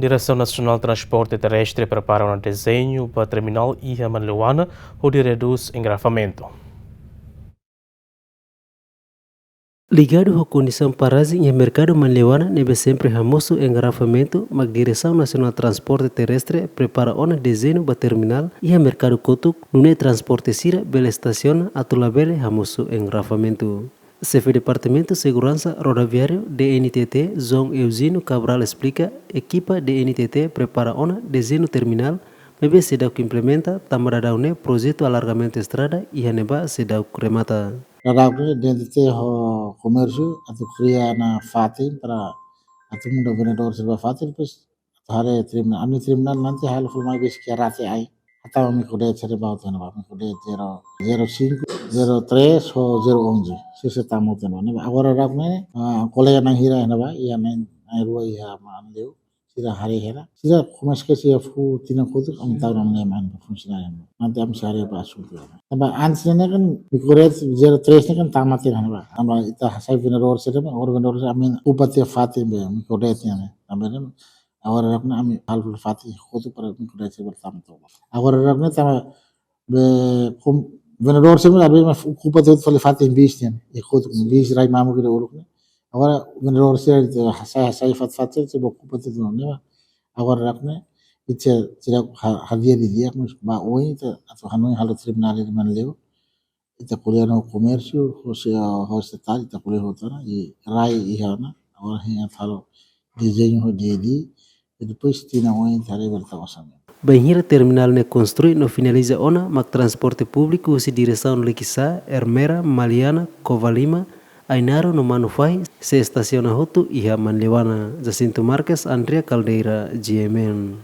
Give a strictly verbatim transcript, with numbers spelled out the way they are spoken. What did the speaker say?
Diresaun Nasionál Transporte Terrestre prepara ona dezeñu ba terminál iha Manleuana hodi redús engarrafamentu. Ligadu ho kondisaun parajen iha merkadu Manleuana ne'ebé sempre hamosu engarrafamentu, mak Diresaun Nasionál Transporte Terrestre prepara ona dezeñu ba terminál iha merkadu kotuk, nune'e transporte sira bele estasiona atu labele hamosu engarrafamentu. Xefe Departamentu Seguransa Rodoviáriu, D N T T, João Eugênio Cabral esplika, ekipa D N T T prepara ona dezeñu terminál, maibé seidauk implementa, tanba daudaun ne'e projetu alargamentu estrada iha ne'ebá seidauk remata. Daudaun ne'e D N T T ho komérsiu atu kria ona fatin para atu muda vendedór sira ba fatin, depois atu haree terminál. Ami terminál nanti halo fali mai besik iha rate ain. Hatama micro:DET sira ba hotu iha ne'ebá. Micro:DET zero, zero cinco, zero três ho zero onze. Sira sei tama hotu iha ne'ebá. Ne'ebá agora daudaun ne'e, ah, kolega na'in hira iha ne'ebá, iha na'in, na'in rua iha Manleu. Sira haree hela. Sira komesa ke sira fó tinan kotuk, ami tau ona ne'e mai ba funsionáriu. Nanti ami sei haree ba asuntu ne'e. Tanba antes ne'e kan, micro:DET zero três ne'e kan tama tiha iha ne'ebá. Tanba ita hasai vendedór sira, agora vendedór sira ami okupa tiha fatin be micro:DET nian ne'e. Tanba ne'e, agora daudaun ne'e ami halo fatin kotuk para micro:DET sira bele tama to'o. Agora daudaun ne'e tanba be kom-, vendedór sira ami okupa tiha fali fatin bis nian. Iha kotuk bis rai mamuk ida uluk ne'e. Agora vendedór sira ita hasai, hasai fatin-fatin sira sei okupa tiha ne'ebá. Agora daudaun ne'e, ita sira ha-, hadi'a didi'ak, mas ba oin ita atu hanoin halo terminál iha Manleu. Ita ko'alia ho komérsiu, ho se, ho estatal, ita ko'alia hotu ona, i rai iha ona, agora hein atu halo dezeñu ho D D, i depois tinan oin ita haree bele tau orsamentu. Bainhira terminál ne'e konstrui no finaliza ona, mak transporte públiku husi diresaun Likisá, Ermera, Maliana, Covalima, Ainaro no Manufahi sei estasiona hotu iha Manleuana. Jacinto Marques, Andrea Caldeira, G M N.